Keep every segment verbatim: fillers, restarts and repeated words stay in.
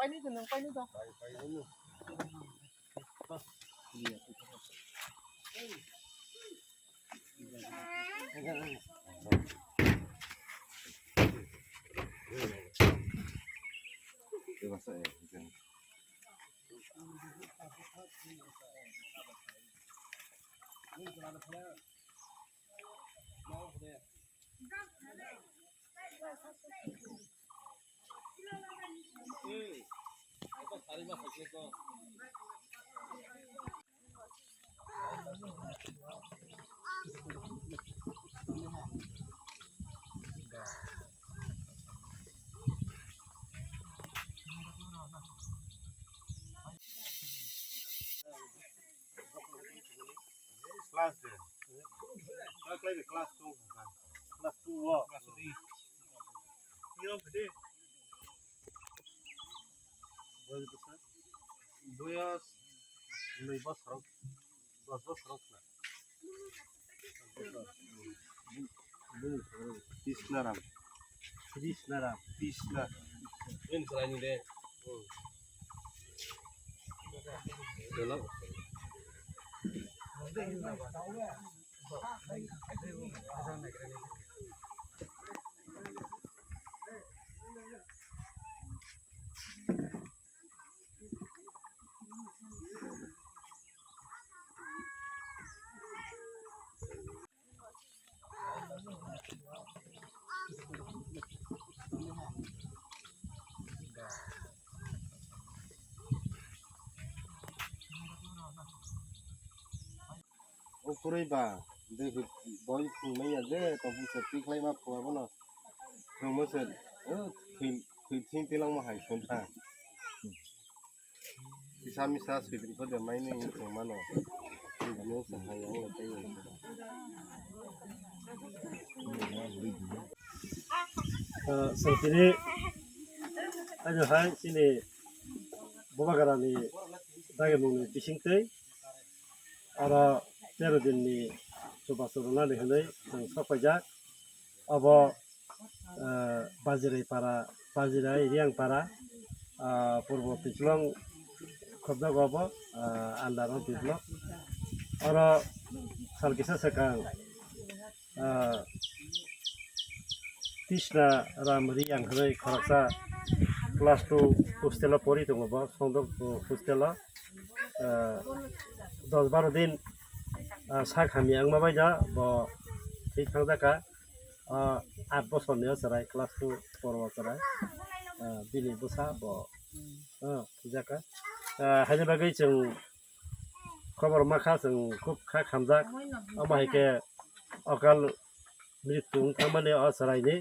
Class de. Class de, class two. Class two wo. Class three. Yo, bede. Boyos bwsa? Boyos nwi bosor, dos bosor wngkha. Tisnaram. Tisnaram. Tisna. Bini chwraini de. Hmm. Hello. O kwrwi ba, de boi phung manya je, tong phung se tikhlai ma phung abono. Phung mo se, o, thwi, thwi thing tilangma hai son ta. Kisa misa switri ko de mai nai tong mano. Ani sa hai ang le tei. Ah, so tini, ano hai, chini Bubagra ni dagi mung ni bising tei. Aro tero din ni chubachu rwnani hwnwi chwng sok paijak. Obo, eh, Bajirai para, Bajirai Riang para, ah, Purbo Tiklong khobjago obo, ah, under o Tiklong. Oro sal kisa swkang, ah, Tisna Ram Riang hwnwi khoroksa class two hostel o pori tongo bo, Songdok hostel o. Ah, dos baro din, ah, sak hamya wngma bai da bo thwi thang jaka. Ah, aat bosor ni o chwrai, class two poro o chwrai. Ah, bini bwsa bo, ah, thwi jaka. Ah, haini bagwi chwng khobor ma kha, chwng khub kha khamjak. Omo hai khe okal mrityu wng thangmani o chwraini.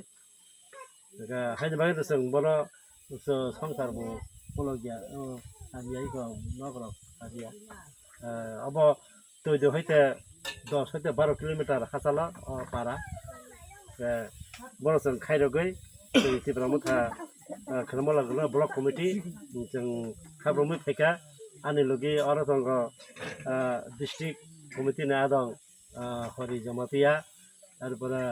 Haini bagwi chwng bono swngchar bo polokya, o hamya iko nok rok hamya. Eh, obo twi de hoite dos hoite baro kilometer hachalo o para. Eh, bono chwng khairogwi chwng Tipra Motha, eh, Khwrwngmala Block Committee chwng khabrumwi phaikha. Ani logi oro tongo, eh, district committee ni adong, ah, Hori Jamatia, arpore,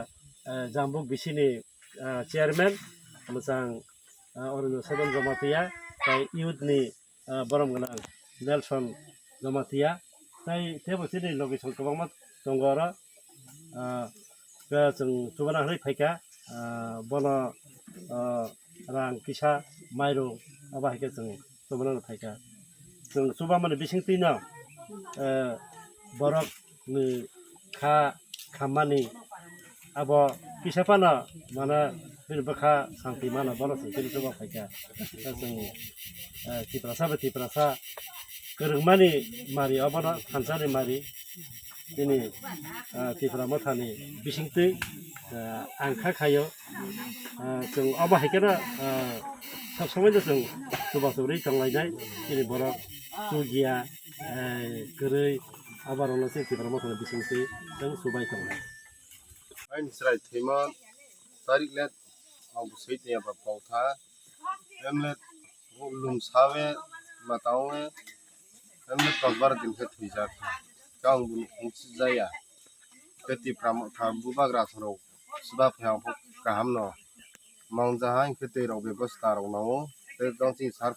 ah, Jambuk bisini, ah, chairman, mwchang, ah, Arunjo Sodan Jamatia, tai youth ni, ah, borom gwnang Nelson Jamatia, tai tebo chini logi song kwbangma tongo oro, ah, khe chwng chubana hwnwi phaikha, ah, bono, ah, rang kisa, mairung, abo hai khe chwng chubana phaikha. Chwng chubamani bisingtwino, eh, borokni kha khammani abo kisa phano, mane, bini bwkha santi mano, bono chwng tini chuba phaikha. Chwng, eh, Tiprasa bai Tiprasa kwrwngmani mari, obono thansani mari. Chini, ah, Tipra Mothani bisingtwi, ah, ang kha khaio. Ah, chwng obo hai kheno, ah, sab somoi no chwng chubachu rwi tonglainai. Chini borok chugia, eh, kwrwi, abo rokno se Tipra Mothani bisingtwi chwng chubai tongnai. Aini chwrai thwima tarik le ang bo swi tongya ba pautha. Emle lum sawi matang wi emle dos baro din khe thwijak kha. Khe ang bini phung sijaya. Khe Tipra Motha bubagra rok swba phai ang bo kaham no mangjaha, hinkhe twi rok bebosta rok nango. Tei tongching sar phano